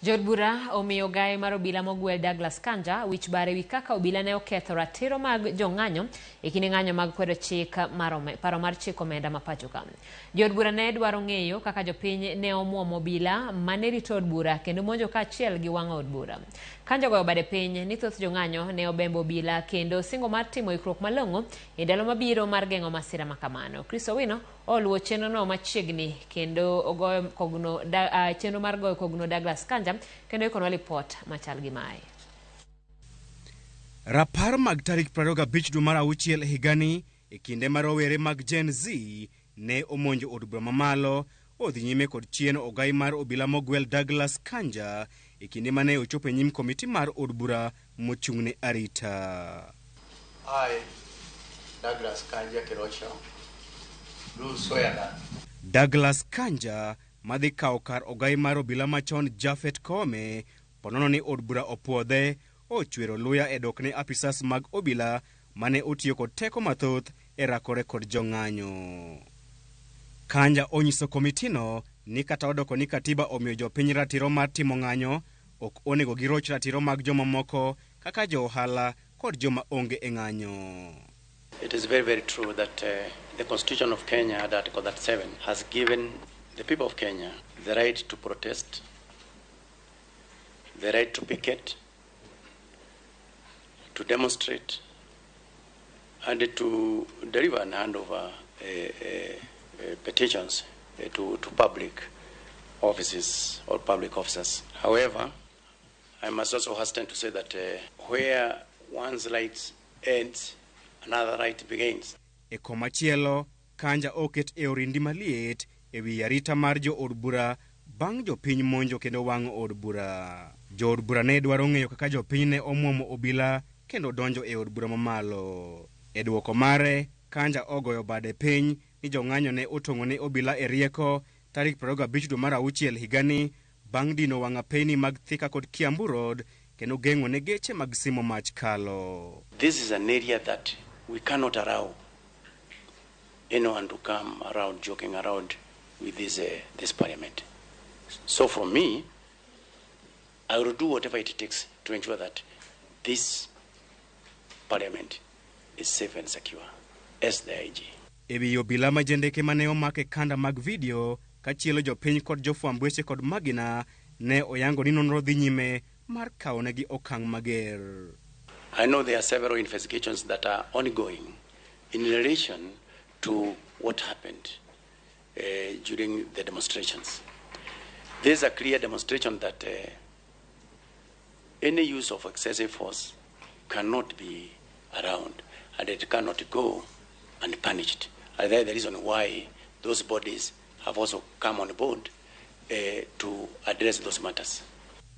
Jood bura omiyo gae mar obila mogwel Douglas Kanja wich bar ewi kaka obila ne oketho ratiro mag jong'anyo e kinde ng'anyo mag kwedo chik mar paro mar chik omenda ma pacho ka. Jood bura ne dwaro ng'eyo kaka jopiny ne omuomo obila mane rito od bura kendo monjo kaachiel gi wang'o od bura. Kanja ogoyo bade piny ni thoth jong'anyo ne obembo obila kendo singo mar timo ikruok malong'o e ndalo mabiro mar geng'o masira ma kamano. Chris Owino oluwo chenrono machiegni kendo ogoyo kogno chenro mar goyo kogno Douglas Kanja kendo ikonwa lipot machal gi mae. Rapar mag tarik 25 dwe mar auchiel higani e kinde ma rowere mag Gen Z ne omonjo od bura mamalo odhi nyime kod chien ogai mar obila mogwel Douglas Kanja e kinde mane ochopo e nyim komiti mar od bura mochung'ne arita. I, Douglas Kanja Kirocho, do swear that Douglas Kanja madhi kawo kar ogai mar obila machon Japhet Koome ponono ni od bura opuodhe ochwero luya e dokne apisas mag obila mane otiyo kod teko mathoth e rakore kod jong'anyo. Kanja onyiso komitino ni kata odoko ni katiba omiyo jopiny ratiro mar timo ng'anyo, ok onego giroch ratiro mag jomamoko kaka jo ohala kod joma onge e ng'anyo. It is very, very true that the Constitution of Kenya, at Article 37, has given the people of Kenya the right to protest, the right to picket, to demonstrate, and to deliver and hand over petitions to public offices or public officers. However, I must also hasten to say that where one's right ends, another right begins. E komachielo, Kanja oket e orindi maliet e wi arita mar jo od bura bang' jopiny monjo kendo wang'o od bura. Jo od bura ne dwaro ng'eyo kaka jopiny ne omuomo obila kendo donjo e od bura mamalo. E dwoko mare, Kanja ogoyo bade piny ni jong'anyo ne otong'o ne obila e rieko tarik 25 dwe mar auchiel higani bang' dino wang' apeyni mag Thika kod Kiambu Road kendo geng'o ne geche mag simo mach kalo. This is an area that we cannot allow anyone to come around joking around with this parliament. So from me, I will do whatever it takes to ensure that this parliament is safe and secure as the IG. E wi obila ma jendeke mane omak e kanda mag video kachielo jopiny kod jofwamb weche kod magina ne oyango ni nonro dhi nyime mar kawonegi okang' mager. I know there are several investigations that are ongoing in relation to what happened during the demonstrations. There is a clear demonstration that any use of excessive force cannot be around and it cannot go unpunished. And that is the reason why those bodies have also come on board to address those matters.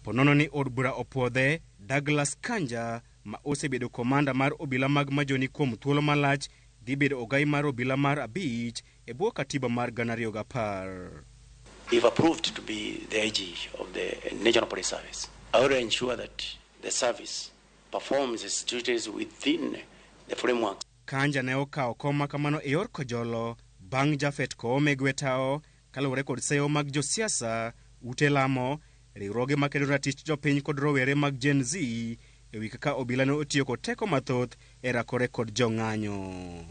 Ponono ni od bura opuodhe, Douglas Kanja ma osebedo komanda mar obila mag majoni kuom thuolo malach dhi bedo ogai mar obila mar abich e bwo katiba mar 2010. If approved to be the IG of the National Police Service, I will ensure that the service performs its duties within the framework. Kanja ne okawo kom ma kamano e yor kojolo bang' Japhet Koome gwetao kaluwore kod seyo mag josiasa, ute lamo, riwruoge makedo ratich jopiny kod rowere mag Gen Z ewi kaka obila ne otiyo kod teko mathoth e rakore kod jong'anyo.